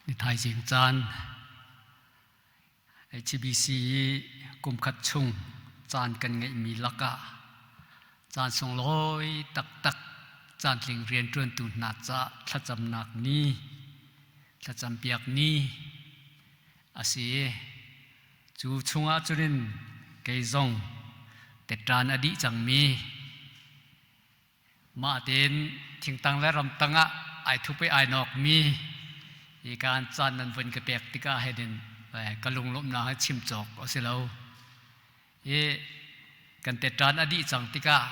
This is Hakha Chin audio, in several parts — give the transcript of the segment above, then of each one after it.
Ni thaizing caan HBC i kumkhat chung caan kan ngeihmi lakah caan sunglawi taktak caantling rianṭuantu hna ca thlacamnak ni, thlacampiak ni a si i cu chungah cunin kei zong teṭan a dih cangmi Mah tein thingtang le ramtang ah ai thup i ai nawkmi hi kaan caan nan vun ka pek tikah hin in ka lunglawmhnak hi chim cawk a si lo. Hi kan teṭan a dih cang tikah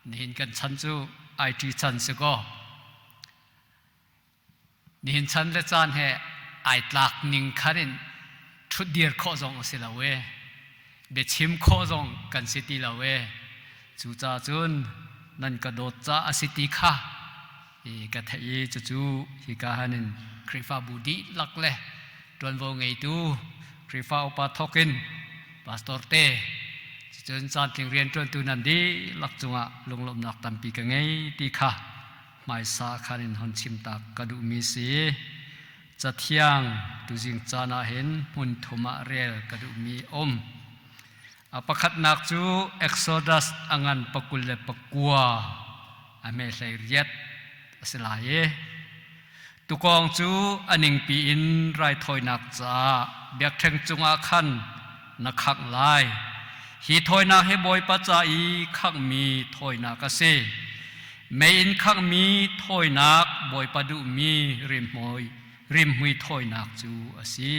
nihin kan chan cu IT chan si kaw Nihin chan le caan he ai tlak ning khan in ṭhutdir khawh zong a si lo e. Biachim khawh zong kan si ti lo e. Cucaah cun nan ka dawt ca a si ti kha i ka theih i cucu hika han in Khrihfabu dihlak le ṭuanvo ngeitu Khrihfa upa thawk in pastor te cucun caantling rianṭuantu nan dihlak cungah lunglawmhnak tampi ka ngei ti kha hmaisa khan in hon chim tak ka duhmi si. Cathiang tuzing caan ah hin hmun thum ah rel ka duhmi um. A pakhatnak cu Exodus a ngan 29 a hme hlei riat a si lai i tukawng cu a ningpi in raithawinak caah biakṭheng cungah khan na khangh lai. Hi thawinak hi Bawipa ca i khanghmi thawinak a si. Mei in khanghmi thawinak Bawipa duhmi rimhmui rimhmui thawinak cu a si.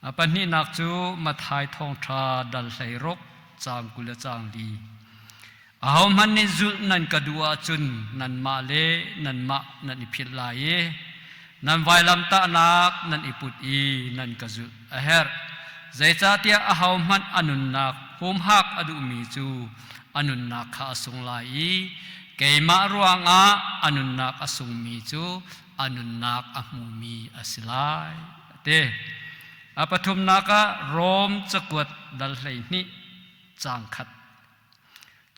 A pahnihnak cu Matthai thawngṭha dal 16 caang 20 le caang li. Ahohmanh nih zulh nan ka duh ahcun nanmah le nanmah nan i philh lai i nan vailamtahnak nan i put i nan ka zulh a herh. Zeicahtiah ahohmanh a nunnak humhak a duhmi cu a nunnak kha a sung lai i keimah ruangah a nunnak a sungmi cu a nunnak a hmumi a si lai. A ti. A pathumnak ah Rom cakuat dal 12 caang khat.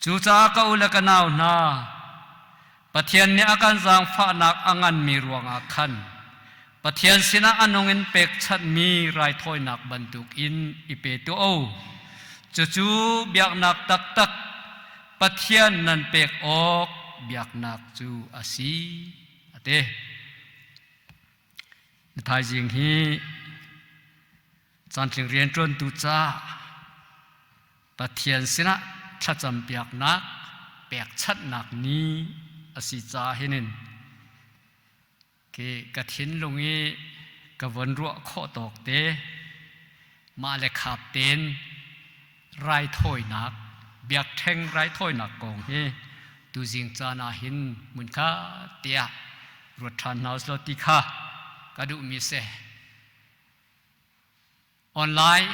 Cucaah ka u le ka nau hna, Pathian nih a kan zaangfahnak a nganmi ruangah khan Pathian sinah a nung in pekchanhmi raithawinak bantukin i pe tuah u. Cucu biaknak taktak Pathian nan pek awk biaknak cu a si, a ti. Na thaizing hi caantling rianṭuantu caah Pathian sinah thlacampiaknak pekchanhnak ni a si caah hinin khi ka thinlung i ka von ruah khawh tawk te mah le khap tein raithawinak biakṭheng raithawinak kong hi tuzing caan ah hin hmunkha tiah ruat ṭhan hna uslaw ti kha ka duhmi si. Online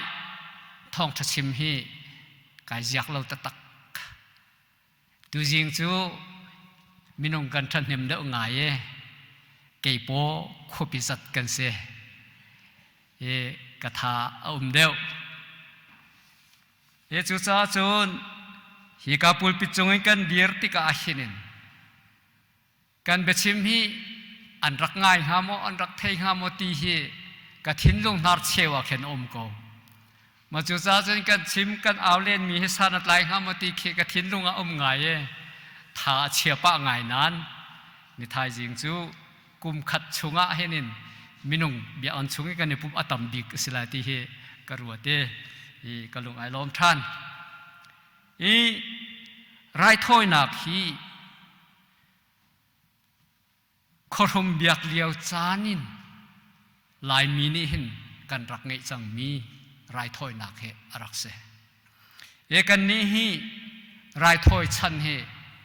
thawngṭha chim hi kai ziak lo taktak. Tuzing cu minung kan ṭhahnem deuh ngai i kei paw khuapi zat kan si. I ka tha a um deuh. Hi cucaah cun hi ka pulpit cung in kan dir tikah hin in kan biachim hi an rak ngai hnga maw an rak thei hnga maw ti hi ka thinlung hnar cheu ah khin um ko ma cu ca cun kan chim kan au len mi hi san a tlai hnga maw ti khi ka thinlung ah um ngai e tha a chia pah ngai nan ni thaizing cu kum khat chungah hin in minung bia on chung i kan i pum a tam bik a si lai ti hi ka ruat i i ka lung ai lawm than i raithawinak hi Khuahrum biak lio caan in Laimi nih hin kan rak ngeih cangmi raithawinak hi a rak si. E kannih hi raithawi chan hi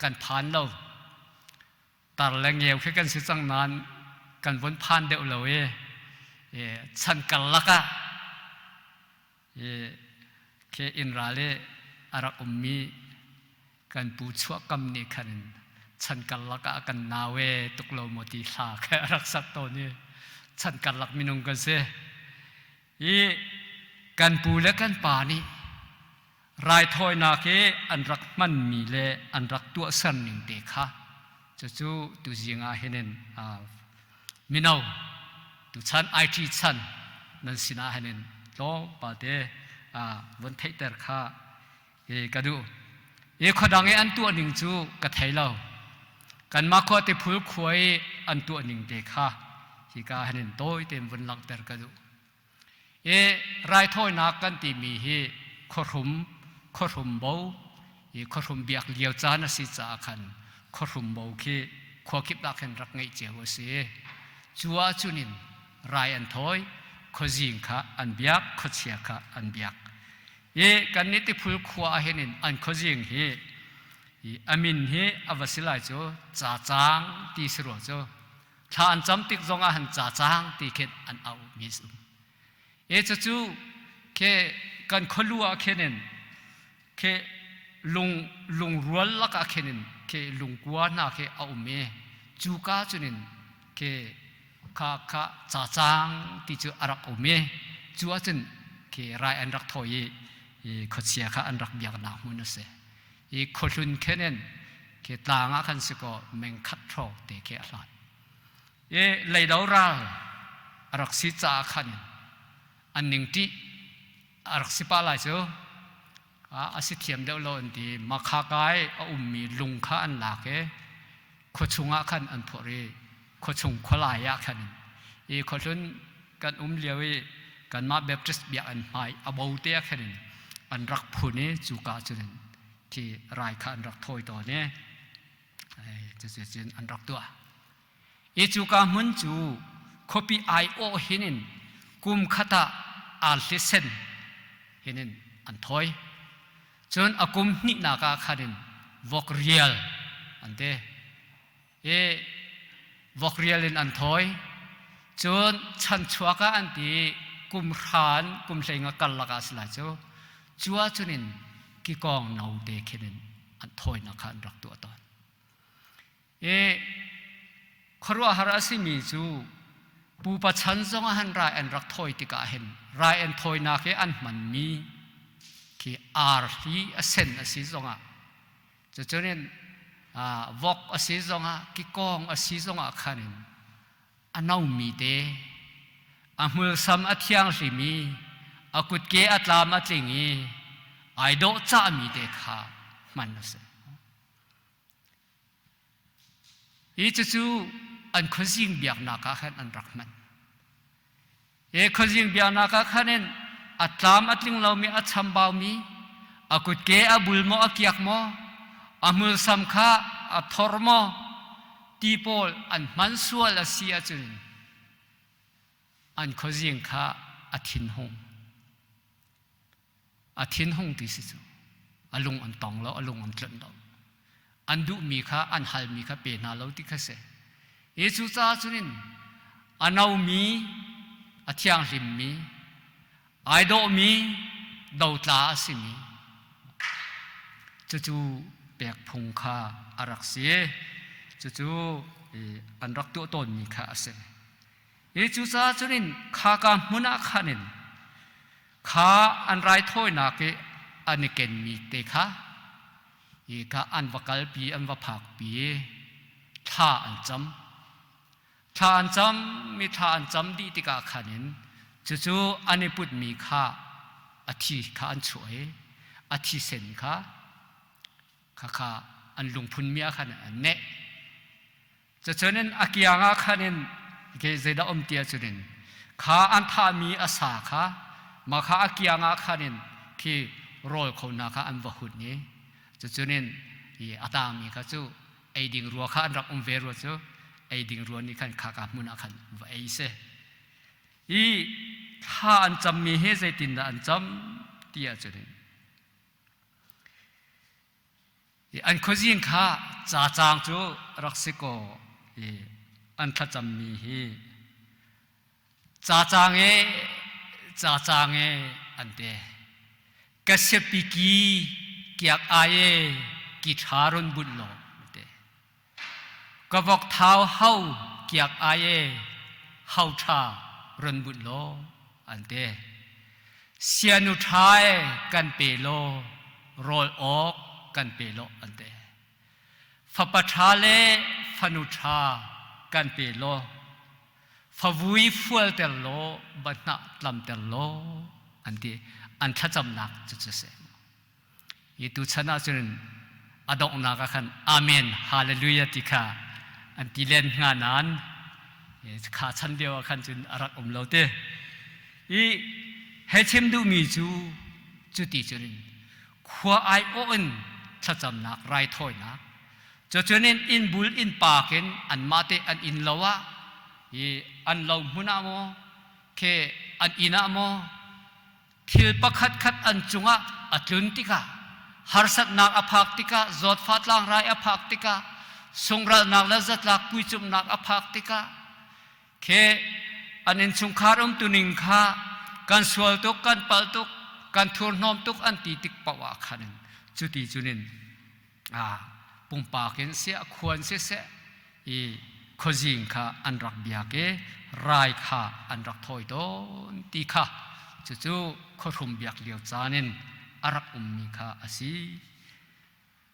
kan phan lo. Tar le ngeu khi kan si cang nain kan vun phan deuh lo i chan karlak ah Khi inn ral i a rak ummi kan pu chuahkam nih khan chan karlak ah kan nau e tuk lo maw ti hla kha a rak sak tawn i chan karlak minung kan si. I kan pu le kan pa nih raithawinak i an rak hmanmi le an rak tuahser ning te kha cucu tuzing ah hin in. Mino tuchan IT chan nan sinah hanin tlawmpal te von theihter kha ka duh. I khuadang i an tuah ning cu ka thei lo. Kanmah khua Tiphul khua i an tuah ning te kha hika hanin tawi tein vun langhter ka duh. I raithawinak kan timi hi khuahrum khuahrum bo i khuahrum biak lio caan a si caah khan khuahrum bo khi khua kip ah khin rak ngeih cio a si. Cu ahcun in rai an thawi, khuazing kha an biak, khuachia kha an biak. I kannih Tiphul khua ah hin in an khuazing hi i a min hi a va si lai cu cacang ti si rua cu thla an cam tik zong ah han cacang ti khin an au mi um. E cucu ke kan khualu ah khin in ke lung lungrual lakah khin in ke lungkua hna khi a um i cuka cunin ke kha kha cacang ti cu a rak um i cu ahcun ke rai an rak thawi i khuachia kha an rak biaknak hmun a si. I khuahlun khin in ke tlang ah khan si kaw meng khat hrawng te khi a hlat. I leido ral a rak si caah khan an ningṭih a rak si pah lai cu a si thiam deuh lo an ti. Makha kai a ummi lung kha an lak i khuachung ah khan an phorh i khuachung khualai ah khan i khuahlun kan um lio i kanmah Baptist biakinn hmai a bo te ah khan in an rak phun i cuka cun khi rai kha an rak thawi tawn i cuticun an rak tuah. I cuka hmun cu khuapi aiawh hin in kum khat ah arhli sen hin in an thawi. Cun a kum hnihnak ah khan in vok rial an ti. I vok rial in an thawi. Cun chanchuak ah an ti kum hran kum hleinga karlak ah a si lai cu. Cu ahcun in kikawng no te khin in an thawinak kha an rak tuah tawn. I khuaruahhar a simi cu pupa chan zong ah han rai an rak thawi tikah hin rai an thawinak i an hmanmi khi arhli a sen a si zongah cucun in vok a si zongah kikawng a si zongah khan in a nomi te a hmulsam a thianghlimi a kutke a tlam a tling i ai dawh cahmi te kha hman a si. Hi cucu an khuazing biaknak ah khan an rak hman. Hi khuazing biaknak ah khan in a tlam a tling lomi a chambaumi a kutke a bul maw a kiak maw a hmulsam kha a thor maw ti pawl an hman sual a si ahcun an khuazing kha a thinhung. A thinhung ti si cu a lung an tong lo, a lung an tlunh lo. An duhmi kha an halmi kha pe hna lo ti kha si. Hi cucaah cun in a nomi, a thianghlimmi, ai dawhmi, dotla a simi cucu pek phung kha a rak si. Cucu an rak tuah tawnmi kha a si. Hi cucaah cun in khaka hmun ah khan in kha an raithawinak i an i kenmi te kha hi kha an va kalpi an va phakpi thla an cam thla an cam mi thla an cam dih tikah khan in cucu an i putmi kha a thi kha an chuah i a thisen kha khakha an lungphun mi ah khan an neh. Cucun in a kiang ah khan in ke zeidah um ti ahcun in kha an thahmi a sa kha mah kha a kiang ah khan in khi rawl kho hna kha an va hun i cucun in i a tangmi kha cu ei ding rua kha an rak um ve rua cu ei ding rua nih khan khaka hmun ah khan va ei si. I thla an cammi hi zeitindah an cam ti ahcun in An khuazing kha cacang cu rak si kaw i an thlacammi hi cacang e cacang e an ti. Ka siapi ki kiak ai e ki ṭha run bunh law an ti. Ka vok thau hau kiak ai e hau ṭha run bunh law an ti. Sianu ṭha e kan pe law rawl awk kan pe law an ti. Fapa ṭha le fanu ṭha kan pe law. Favui fualter law bahnah tlamter law an ti. An thlacamnak cu cu si. Hi tuchan ahcun a donghnak ah khan Amen, Hallelujah ti kha an ti len hnga nain kha chan lio ah khan cun a rak um lo te. I he chim duhmi cu cuti cun khua aiawh in thlacamnak raithawinak cucun in inn bul inn paak in anmah te an inn lo ah i an lo hmun ah maw khe an inn ah maw thil pakhat khat an cungah a tlun tikah harsatnak a phak tikah zawtfah tlangrai a phak tikah sungralnak le zatlak puicumnak a phak tikah Khi an innchungkhar umtuning kha kan sual tuk, kan palh tuk, kan thurhnawm tuk an ti tik paoh ah khan cuti cunin pumpak in siah khuan siseh i khuazing kha an rak biak i rai kha an rak thawi tawn ti kha cucu khuahrum biak lio caan in a rak ummi kha a si.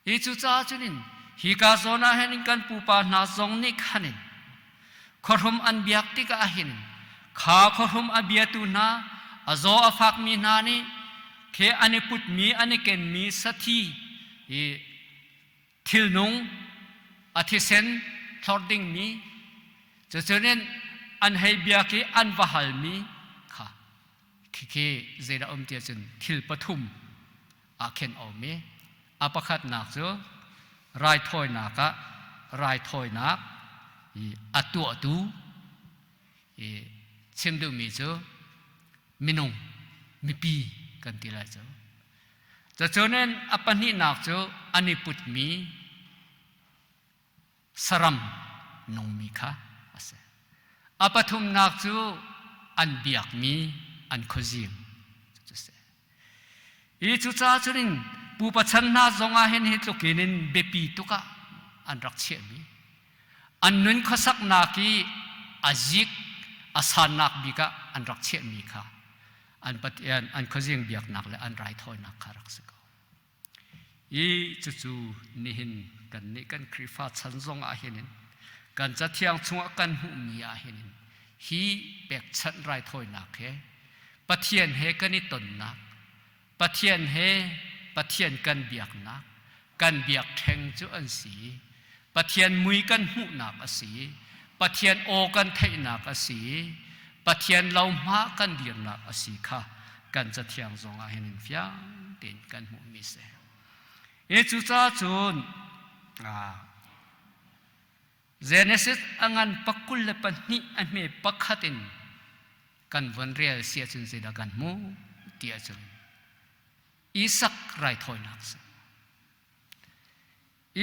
Hi cucaah cun in hika zawn ah hin kan pupa hna zong nih khan in khuahrum an biak tikah hin kha khuahrum a biatu hna a zaw a fakmi hna nih khe an i putmi an i kenmi sathi hi thilnung a thisen thlor dingmi cucun in an hei biak i an va halmi kha khikhi zeidah um tiah cun thil pathum ah khin a um i a pakhatnak cu raithawinak ah raithawinak i a tuahtu i chim duhmi cu minung mipi kan ti lai cu cucunin a pahnihnak cu an i putmi saram nungmi kha a si. A pathumnak cu an biakmi an khuazing cu si. Hi cucaah cun in pupa chan hna zong ah hin hi tlukin in biapi tuk ah an rak chiahmi an nun khuasaknak i a zik a sannak bik ah an rak chiahmi kha an pathian an khuazing biaknak le an raithawinak kha rak si ko. I cucu nihin kannih kan Khrihfa chan zong ah hin kan cathiang chungah kan hmuhmi ah hin hi pekchanh raithawinak he Pathian he kan i tonnak, Pathian he Pathian kan biaknak, kan biakṭheng cu an si. Pathian mui kan hmuhnak a si. Pathian aw kan theihnak a si. Pathian lohma kan dirnak a si kha kan cathiang zong ah hin in fiang tein kan hmuhmi si. E cucaah cun Genesis a ngan pakul le pahnih a hme pakhat in kan von rel si ahcun zeidah kan hmuh ti ahcun Isak raithawinak si.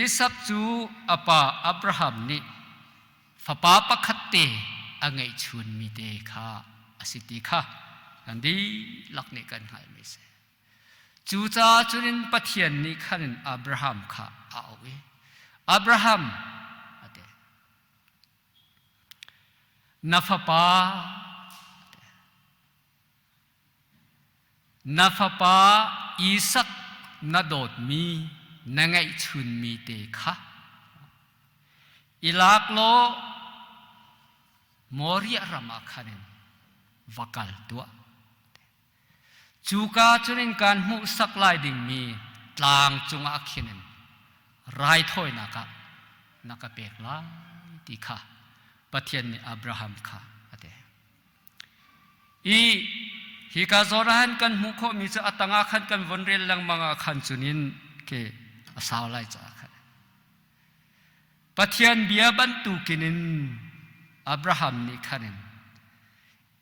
Isak cu a pa Abraham nih fapa pakhat te a ngeihchunmi te kha a si ti kha kan dihlak nih kan hngalhmi a si. Cucaah cun Pathian nih khan Abraham kha a auh i, Abraham, a ti. Na fapa, Na fapa Isak na dawtmi na ngeihchunmi te kha i lak law Moriah ram ah khan in va kal tuah. Cuka cun in kaan hmuhsak lai dingmi tlang cungah khin in raithawinak ah na ka pek lai ti kha Pathian nih Abraham kha a ti. I hika zawn ah hin kan hmuh khawhmi cu a tangah khan kan von rel lengmang ah khan cunin ke a sau lai caah khan Pathian bia bantukin in Abraham nih khan in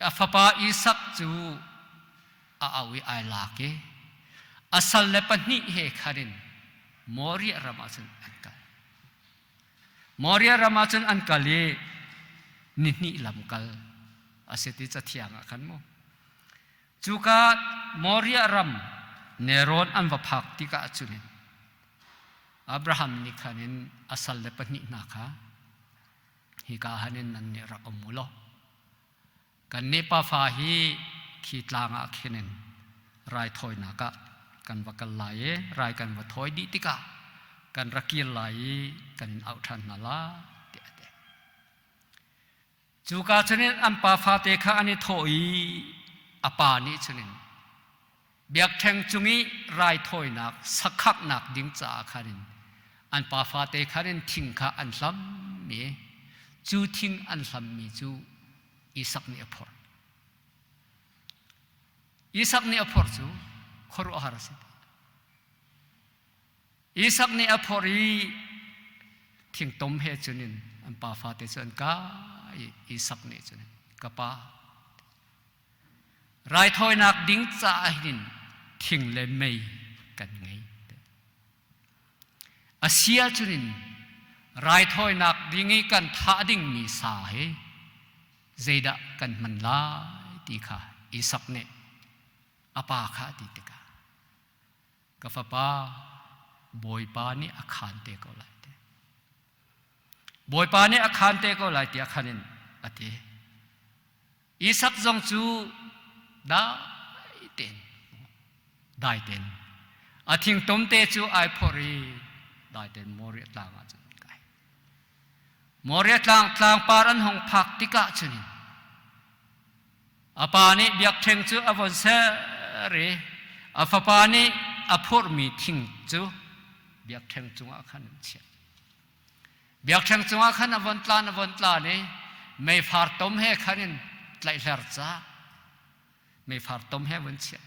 a fapa Isak cu a au i ai lak i a sal le pahnih he khan in Moriah ram ah cun an kal. Moriah ram ah cun an kal i nihnih lam kal a si ti cathiang ah khan mu. Cuka Moriah ram nelrawn an va phak tikah cun Abraham nih khan in a sal le pahnih hna kha hika han in nan nih rak um u law Kannih pafa hi khi tlang ah khin in raithawinak ah kan va kal lai i rai kan va thawi dih tikah kan ra kir lai i kan in auh ṭhan hna lai tiah a ti. Cuka cunin an pa fate kha an i thawh i a pa nih cunin biakṭheng cung i raithawinak sakhaknak ding caah khan in an pa fate khan in thing kha an hlam i cu thing an hlammi cu Isak nih a phorh. Isak nih a phorh cu khuaruahhar a si. Isak nih a phorh i thingtom he cun in an pa fate cu an kai i Isak nih cun ka pa raithawinak ding caah hin thing le mei kan ngei. A si ahcun in raithawinak ding i kan thah dingmi sa hi zeidah kan hman lai ti kha Isak nih a pa kha a ti tikah ka fapa Bawipa nih a khaan te ko lai ti. Bawipa nih a khaan te ko lai tiah khan in a ti. Isak zong cu dai tein dai tein a thingtom te cu ai phorh i dai tein Moriah tlang ah cun kai. Moriah tlang tlangpar an hung phak tikah cun A pa nih biakṭheng cu a von ser i a fapa nih a phurhmi thing cu biakṭheng cungah khan an chiah. Biakṭheng cungah khan a von tlan a von tlan i meifar tom he khan in tlaihler ca meifar tom he von chiah.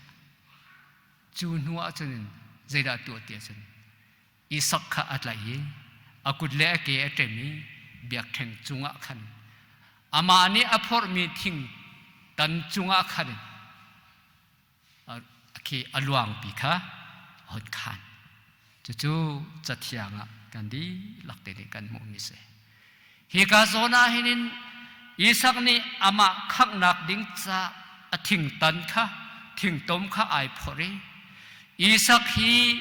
Cu hnu ah cun zeidah tuah ti ahcun Isak kha a tlaih i a kut le a ke a ṭem i biakṭheng cungah khan amah nih a phorhmi thing tan cungah khan khi a luangpi kha a hun khan. Cucu Cathiang ah kan dihlak te nih kan hmuhmi si. Hika zawn ah hin in Isak nih amah khanghnak ding ca a thingtan kha thingtom kha ai phorh i Isak hi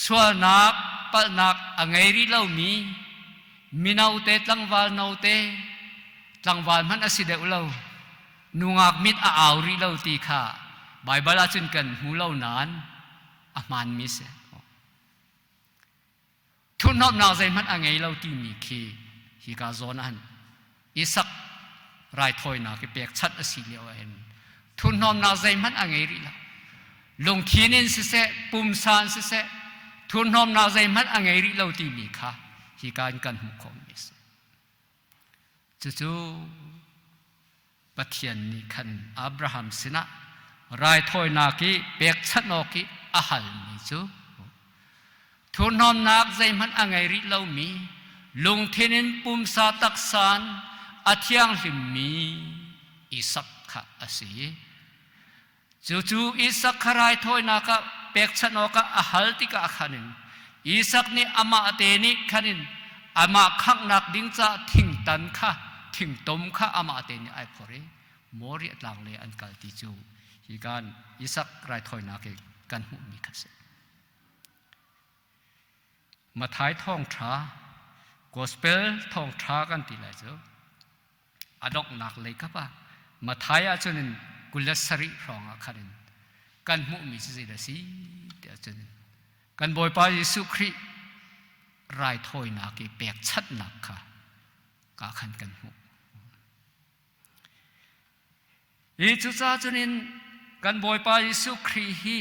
sualnak palhnak a ngei rih lomi mino te tlangval no te tlangval hmanh a si deuh lo nungak mit a au rih lo ti kha Baibal ahcun kan hmu lo nain a hmaanmi si. Thurhnawmhnak zeihmanh a ngei lo timi khi hika zawn ah hin Isak raithawinak i pekchanh a si lio ah hin thurhnawmnak zeihmanh a ngei rih lo. Lungthin in siseh, pumsa in siseh, thurhnawmnak zeihmanh a ngei rih lo timi kha hika in kan hmuh khawhmi a si. Cucu Pathian nih khan Abraham sinah raithawinak i pekchanh awk i a halmi cu thurhnawmnak zeihmanh a ngei rih lomi lungthin in pumsa taksan a thianghlimmi Isak kha a si. Cucu Isak kha raithawinak ah pekchanh awkah a hal tikah khan in Isak nih amah te nih khan in amah khanghnak ding caah thingtan kha thingtom kha amah te nih ai phor i Moriah tlang lei an kal ti cu hi kan Isak raithawinak i kan hmuhmi kha si. Mathai thawngṭha gospel thawngṭha kan ti lai cu a donghnak lei kap ah Mathai ah cun in 27 hrawng ah khan in kan hmuhmi cu zeidah a si tiah cun kan Bawipa Jesuh Khrih raithawinak i pekchanhnak kha ka khan kan hmuh. Hi cucaah cun in kan Bawipa Jesuh Khrih hi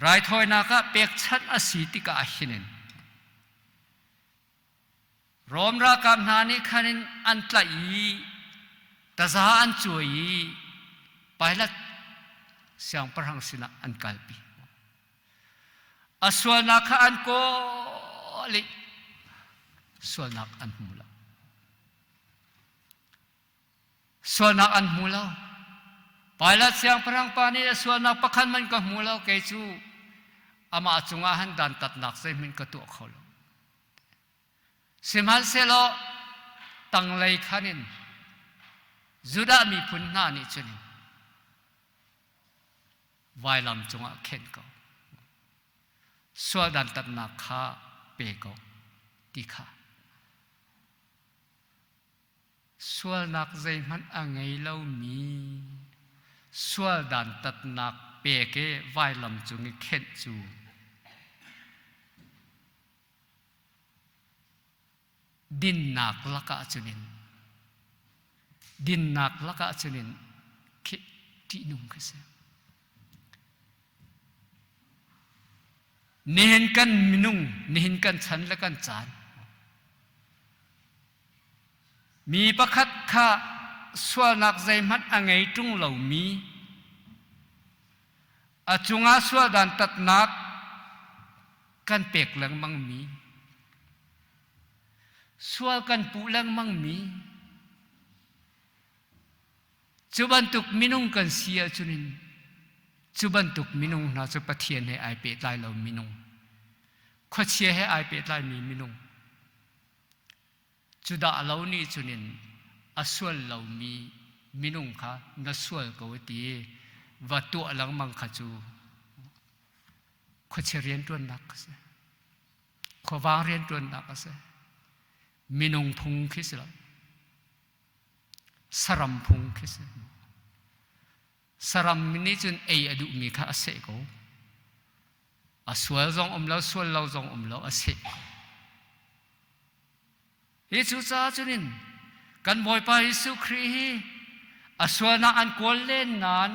raithawinak ah pekchanh a si tikah hin in Rom ralkap hna nih khan in an tlaih i taza an cuai i Pilat siangpahrang sinah an kalpi. A sualnak kha an kawl i sualnak an hmu lo. Sualnak an hmu lo. Pilat siangpahrang pa nih a sualnak pakhat hmanh ka hmu lo kei cu amah cungah han dantatnak zeihmanh ka tuah kho lo. Sihmanhsehlaw tanglei khan in Judah miphun hna nih cun vailam cungah khenh ko. Sual dantatnak kha pe ko ti kha Sualnak zeihmanh a ngei lomi sual dantatnak pek i vailam cung i khenh cu dinnak lakah cun in. Dinnak lakah cunin khi ṭihnung khi si. Nihin kan minung, nihin kan chan le kan caan. Mi pakhat kha sualnak zeihmanh a ngei ṭung lomi, a cungah sual dantatnak kan pek lengmangmi, sual kan puh lengmangmi, cu bantuk minung kan si ahcun in cu bantuk minung hna cu Pathian he ai pehtlai lo minung, khuachia he ai pehtlaimi minung, Cu dah lo nih cun in a sual lomi minung kha na sual ko ti va tuah lengmang kha cu khuachia rianṭuannak a si. Khuavang rianṭuannak a si. Minung phung khi si lo. Saram phung khi si. Saram nih cun ei a duhmi kha a seh ko. A sual zong um lo, sual lo zong um lo, a seh. Hi cucaah cunin kan Bawipa Jesuh Khrih hi a sualnak an kawl len nain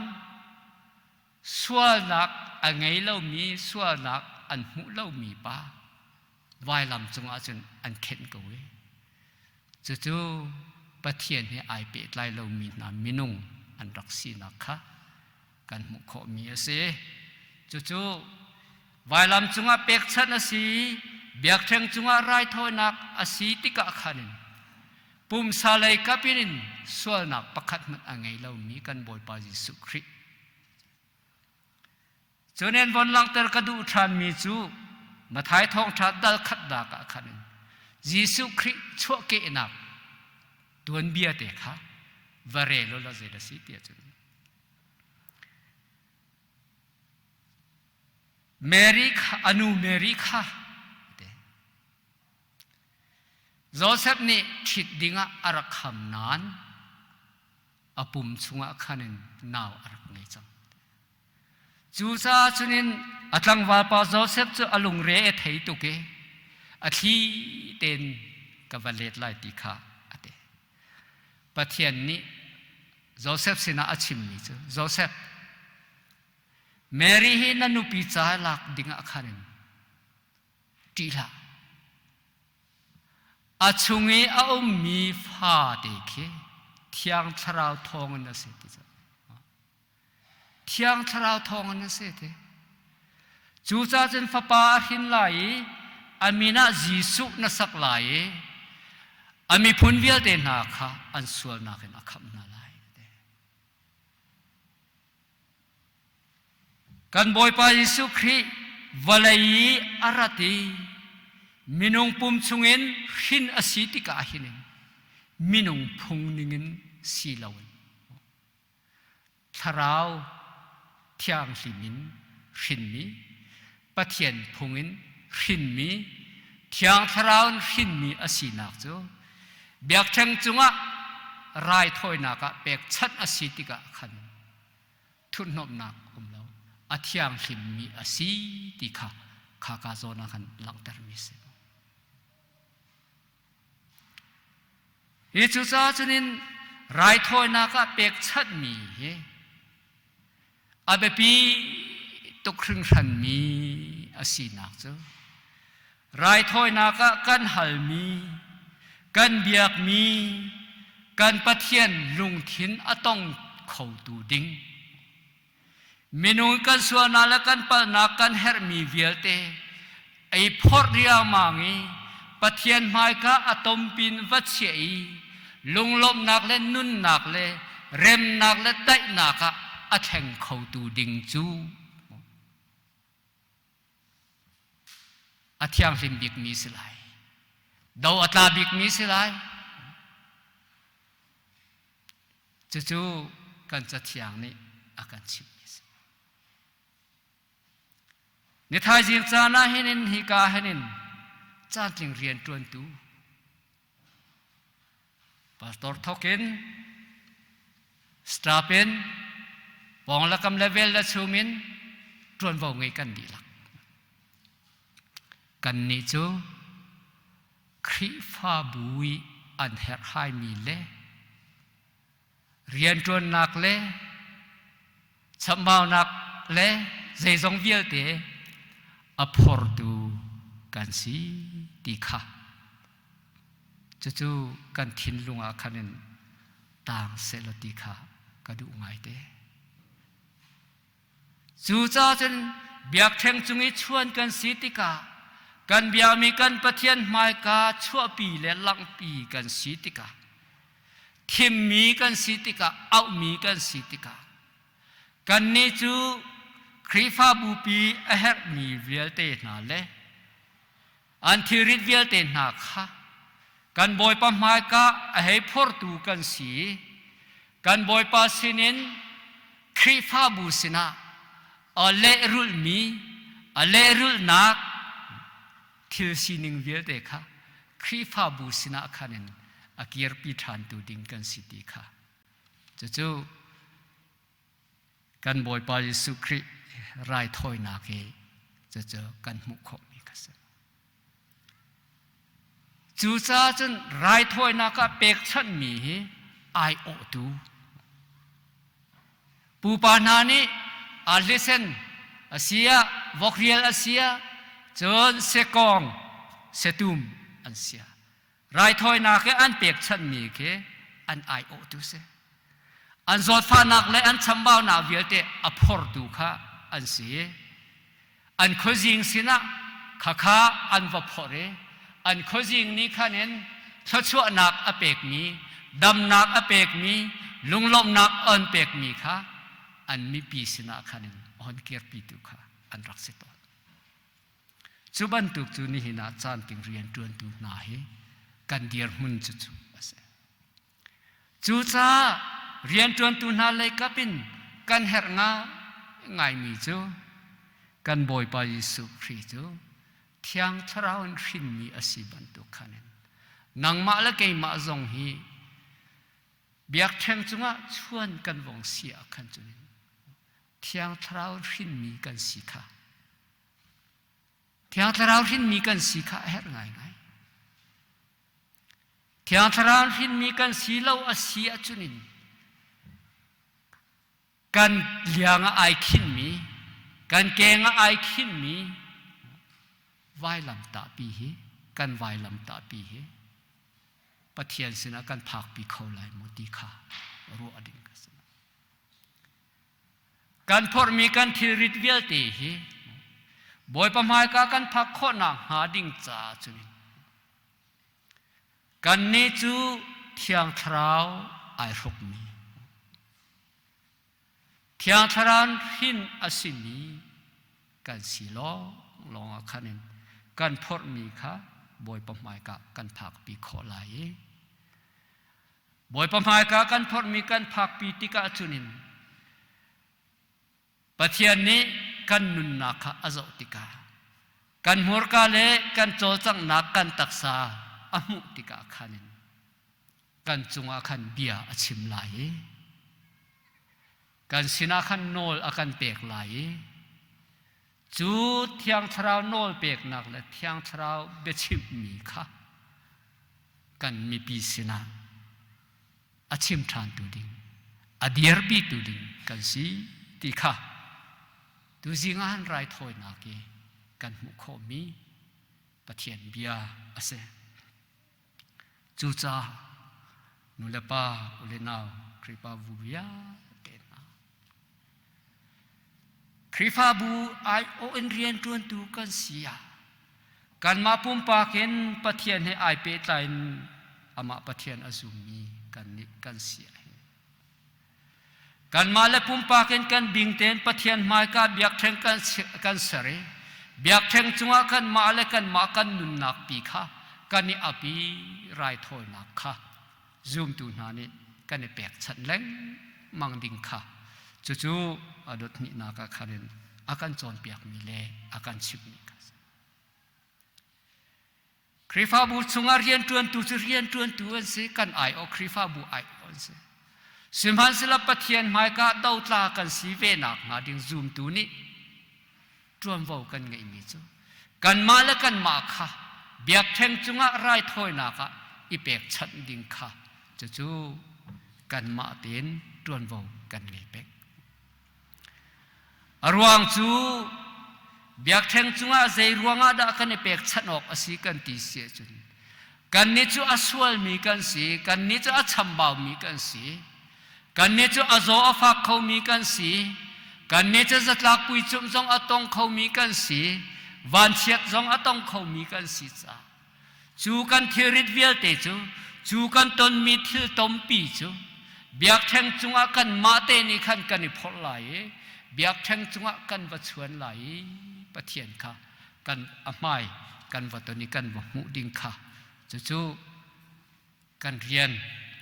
sualnak a ngei lomi sualnak an hmuh lomi pa vailam cungah cun an khenh ko i cucu Pathian he ai pehtlai lomi hna minung an rak sinak kha kan hmuh khawhmi a si. Cucu vailam cungah pekchanh a si, biakṭheng cungah raithawinak a si tikah khan in pumsa lei kap in sualnak pakhat hmanh a ngei lomi kan Bawipa Jesuh Khrih. Cunen von langhter ka duh ṭhanmi cu Matthai thawngṭha dal khatnak ah khan in Jesuh Khrih chuahkehnak tuanbia te kha va rel u law zei dah si ti ahcun Mary kha a nu Mary kha Joseph nih ṭhit dingah a rak ham nain a pum chungah khan in nau a rak ngei cang. Cucaah cunin a tlangval pa Joseph cu a lungre a thei tuk i a thli tein ka va let lai ti kha a ti. Pathian nih Joseph sinah a chimmi cu Joseph, Mary hi na nupi ca lak dingah khan in ṭih hlah. A chung i a ummi fate khi Thiang Thlarau thawngin a si ti cu. Thiang Thlarau thawngin a si ti. Cucaah cun fapa a hrin lai i a min ah Jesuh na sak lai i a miphun vialte hna kha an sualnak in a khamh hna lai. Kan Bawipa Jesuh Khrih vawlei i a rat i minung pum chungin hrin a si tikah hin minung phung ningin si loin Thlarau Thianghlim in hrinmi, Pathian phung in hrinmi, Thiang Thlarau in hrinmi a sinak cu biakṭheng cungah raithawinak ah pekchanh a si tikah khan thurhhnawmhnak um lo, a thianghlimmi a si ti kha khaka zawn ah khan langhtermi a si. Hi cucaah cunin raithawinak ah pekchanhmi hi a biapi tuk hringhranmi a sinak cu raithawinak ah kan halmi, kan biakmi, kan Pathian lungthin a tong khotu ding Minung kan sualnak le kan palhnak kan herhmi vialte ei phorh riangmang i Pathian hmaika a tompin va chiah i lunglawmhnak le nunnak le remnak le daihnak ah a thleng khotu ding cu a thianghlim bikmi si lai. Do a tla bikmi si lai. Cucu kan Cathiang nih a kan chimhmi a si. Ni thaizing caan ah hin in hika hin in caantling rian ṭuantu pastor thawk in staff in pawng le kam le vel le chum in ṭuanvo ngei kan dihlak. Kannih cu Khrihfabu i an herhhaimi le. Rianṭuannak le chamhbaunak le zeizong vialte a phortu kan si ti kha cucu kan thinlung ah khan in taang sehlaw ti kha ka duh ngaite. Cucaah cun biakṭheng cung i chuan kan si tikah kan biakmi kan Pathian hmaika chuahpi le langhpi kan si tikah thimmi kan si tikah auhmi kan si tikah kannih cu Khrihfabupi a herhmi vialte hna le an thilrit vialte hna kha kan Bawipa hmaika a hei phortu kan si. Kan Bawipa sinin Khrihfabu sinah a lehrulhmi a lehrulhnak thil sining vialte kha Khrihfabu sinah khan in a kirpi ṭhantu ding kan si ti kha cucu kan Bawipa Jesuh Khrih raithawinak hi cucu kan hmuh khawhmi kha si. Cucaah cun raithawinak ah pekchanhmi hi aiawhtu pupa hna nih arlisen a si ah vokrial a si ah cun sekawng setum an si ah raithawinak i an pekchanhmi khi an aiawhtu si. An zawtfahnak le an chambaunak vialte a phortu kha an si. An khuazing sinah khakha an va phorh i an khuazing nih khan in thluachuahnak a pekmi, damnak a pekmi, lunglawmhnak an pekmi kha an mipi sinah khan in a hon kirpitu kha an rak si tawn. Cu bantuk cu nihin ah caantling rianṭuantu hna hi kan dirhmun cucu a si. Cucaah rianṭuantu hna leikap in kan herh ngaimi cu kan Bawipa Jesuh Khrih cu Thiang Thlarau in hrinmi a si bantuk khan in nangmah le keimah zong hi biakṭheng cungah chuan kan vong si ah khan cun Thiang Thlarau hrinmi kan si kha Thiang Thlarau hrinmi kan si kha a herh ngaingai. Thiang Thlarau hrinmi kan si lo a si ahcun in kan liang ah ai khinmi, kan keng ah ai khinmi vailamtahpi hi kan vailamtahpi hi Pathian sinah kan phakpi kho lai maw ti kha ruah ding ka si. Kan phorhmi kan thilrit vialte hi Bawipa hmaika kan phak khawhnak hnga ding caah cun kannih cu Thiang Thlarau ai hrukmi Thiang Thlarau hrin a simi kan si lawng lawng ah khan in kan phorhmi kha Bawipa hmaika kan phakpi khawh lai i Bawipa hmaika kan phorhmi kan phakpi tikah cun in Pathian nih kan nunnak kha a zoh tikah kan hmurka le kan cawlcanghnak kan taksa a hmuh tikah khan in kan cungah khan bia a chim lai i kan sinah khan nawl a kan pek lai i cu Thiang Thlarau nawl peknak le Thiang Thlarau biachimhmi kha kan mipi sinah a chim ṭhantu ding, a dirpitu ding kan si ti kha tuzing ah han raithawinak i kan hmuh khawhmi Pathian bia a si. Cucaah nulepa ulenau Khrihfabu vialte hna Khrihfabu aiawh in rianṭuantu kan si ah kanmah pumpak in Pathian he ai pehtlai in amah Pathian a zummi kan nih kan si ah hin kanmah le pumpak in kan bing tein Pathian hmaika biakṭheng kan ser i biakṭheng cungah kanmah le kanmah kan nunnak pi kha kan i ap i raithawinak kha zumtu hna nih kan i pekchanh lengmang ding kha cucu a dot hnihnak ah khan in a kan cawnpiakmi le a kan chimhmi kha si. Khrihfabu chungah rianṭuantu cu rianṭuantu an si, kan aiawh Khrihfabu aiawh an si. Sihmanhsehlaw Pathian hmaika dotla kan si ve nakhnga ding zumtu nih ṭuanvo kan ngeihmi cu kanmah le kanmah kha biakṭheng cungah raithawinak ah i pekchanh ding kha cucu Kanmah tein ṭuanvo kan ngei peng. A ruang cu biakṭheng cungah zei ruangah dah kan i pekchanh awk a si kan ti si ahcun kannih cu a sualmi kan si, kannih cu a chambaumi kan si, kannih cu a zaw a fak khomi kan si, kannih cu zatlak puicumh zong a tong khomi kan si, vanchiat zong a tong khomi kan si caah Cu kan thilrit vialte cu, cu kan tonmi thil tompi cu biakṭheng cungah kanmah te nih khan kan i phorh lai i biakṭheng cungah kan va chuan lai i Pathian kha kan a hmai kan va ton i kan va hmuh ding kha cucu kan rian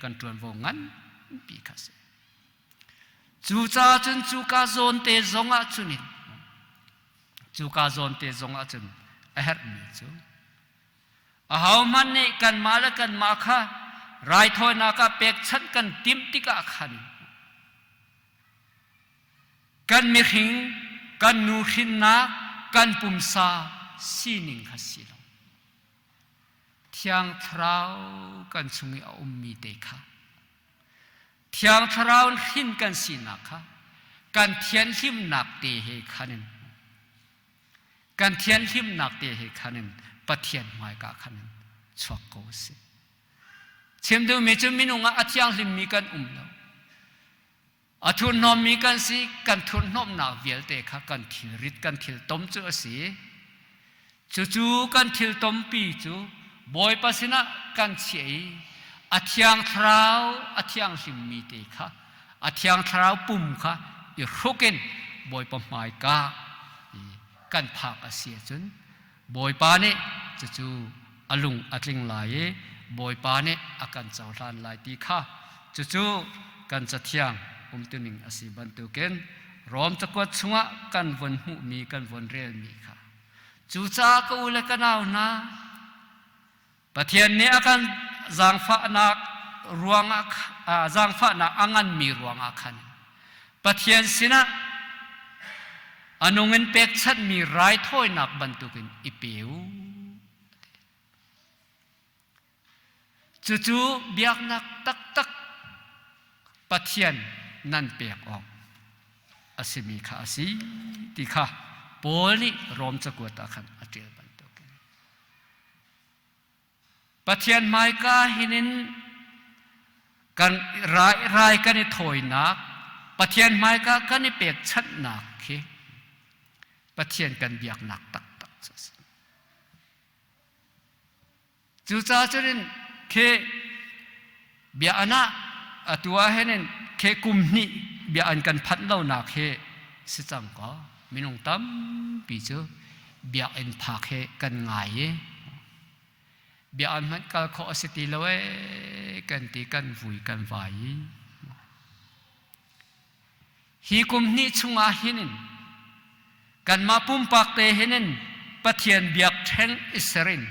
kan ṭuanvo nganpi kha a si. Cucaah cun cuka zawn te zongah cun in Cuka zawnte zong ahcun a herhmi cu ahohmanh nih kanmah le kanmah kha raithawinak ah pekchanh kan timh tikah khan kan mihring kan nuhrinnak kan pumsa sining kha si lo. Thiang Thlarau kan chung i a ummi te kha Thiang Thlarau in hrin kan sinak kha kan thianhlimnak te he khan in kan thianhlimnak te he khan in Pathian hmaika khan in chuak ko si. Chim duhmi cu minung ah a thianghlimmi kan um lo. A thurhnawmmi kan si, kan thurhnawmnak vialte kha kan thilrit, kan thil tom cu a si. Cucu kan thil tompi cu Bawipa sinah kan chiah i a Thiang Thlarau a thianghlimmi te kha a Thiang Thlarau pum kha i hruk in Bawipa hmaika i kan phak a si ahcun Bawipa nih cucu a lung a tling lai i Bawipa nih a kan cohlan lai ti kha cucu kan cathiang umtuning a si bantukin Rom cakuat chungah kan von hmuhmi kan von relmi kha. Cucaah ka u le ka nau hna, Pathian nih a kan zaangfahnak ruangah zaangfahnak a nganmi ruangah khan Pathian sinah a nung in pekchanhmi raithawinak bantukin i pe u. Cucu biaknak taktak Pathian nan pek awk a simi kha a si ti kha Paul nih Rom cakuat ah khan a ṭial bantukin. Pathian hmaika hinin kan rai, rai kan i thawinak, Pathian hmaika kan i pekchanhnak khi Pathian kan biaknak taktak cu a si. Cucaah cun khi bia an ah atu ah hin khi kum hnih bia an kan phanh lonak hi si cang kaw minung tampi cu biakinn phak hi kan ngai i bia an hmanh kal khawh a si ti lo ee kan ti kan vui kan vai i Hi kum hnih chungah hin kanmah pumpak te hin in Pathian biakṭheng i ser in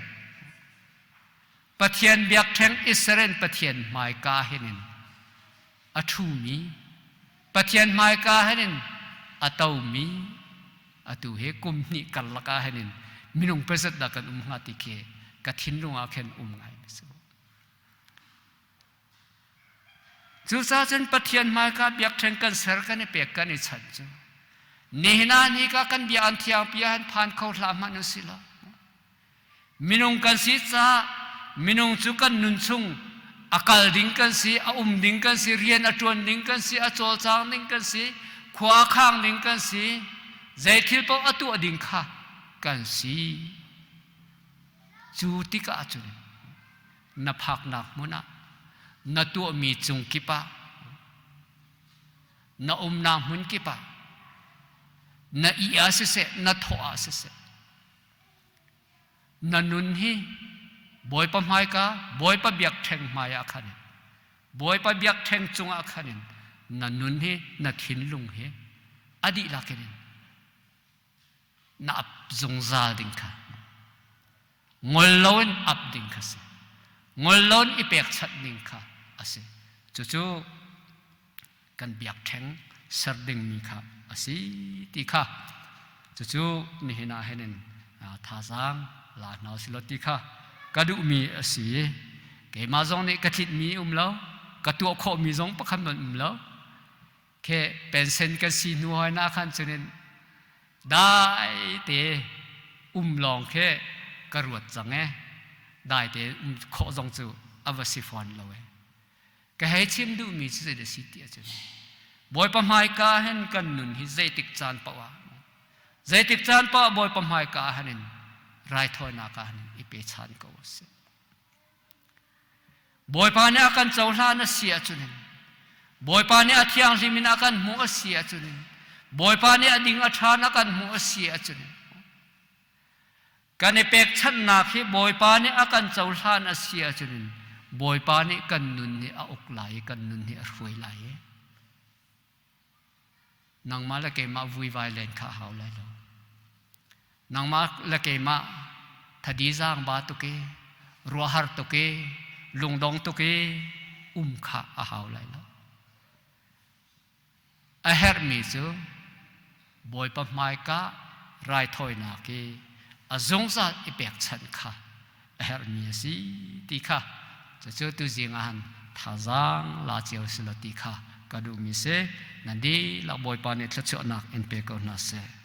Pathian biakṭheng i ser in Pathian hmaika hin in a ṭhumi Pathian hmaika hin in a tomi atu hi kum hnih karlak ah hin in minung pazat dah kan um hnga ti khi ka thinlung ah khin um ngai si. Cucaah cun Pathian hmaika biakṭheng kan ser kan i pek kan i chanh cu nihin ah nika kan bia an thiangpi ah han phan kho hlah hmanh u si law minung kan si caah minung cu kan nun chung a kal ding kan si a um ding kan si rian a ṭuan ding kan si a cawlcang ding kan si khua a khang ding kan si zei thil paoh a tuah ding kha kan si cu tikah cun na phaknak hmun ah na tuahmi cung kip ah na umnak hmun kip ah na ih ah siseh na thawh ah siseh na nun hi Bawipa hmaika Bawipa biakṭheng hmai ah khan Bawipa biakṭheng cungah khan in na nun hi na thinlung hi a dihlak in na ap zungzal ding kha ngol loin ap ding kha si ngol loin i pekchanh ding kha a si cucu kan biakṭheng ser dingmi kha a si ti kha cucu nihin ah hin in thazaang la hna usih law ti kha ka duhmi a si keimah zong nih ka tlitmi um lo. Ka tuah khawhmi zong pakhat hmanh um lo. Khe pension kan si hnu hoi na khan cunin dai te um lawng khe ka ruat cang e. Dai te um khawh zong cu a va si fawn lo e. Ka hei chim duhmi cu zei dah si ti ahcun Bawipa hmaika hin kan nun hi zeitik caan paoh ah zeitik caan paoh ah Bawipa hmaika ah hin raithawinak ah hin i pe chan ko a si. Bawipa nih a kan cohlan a si ahcun Bawipa nih a thianghlim in a kan hmuh a si ahcun Bawipa nih a ding a ṭha a kan hmuh a si ahcun Kan i pekchanhnak hi Bawipa nih a kan cohlan a si ahcun Bawipa nih kan nun hi a uk lai i kan nun hi a hruai lai i nangmah le keimah vuivai len kha a hau lai lo. Nangmah le keimah thadi zaang ba tuk i ruahhar tuk i lungdong tuk i um kha a hau lai lo. A herhmi cu Bawipa hmaika raithawinak i a zungzal i pekchanh kha a herhmi a si ti kha cucu tuzing ah han thazaang la cio si law ti kha ka duhmi si. Nan dihlak Bawipa nih thluachuahnak in pe ko hna seh.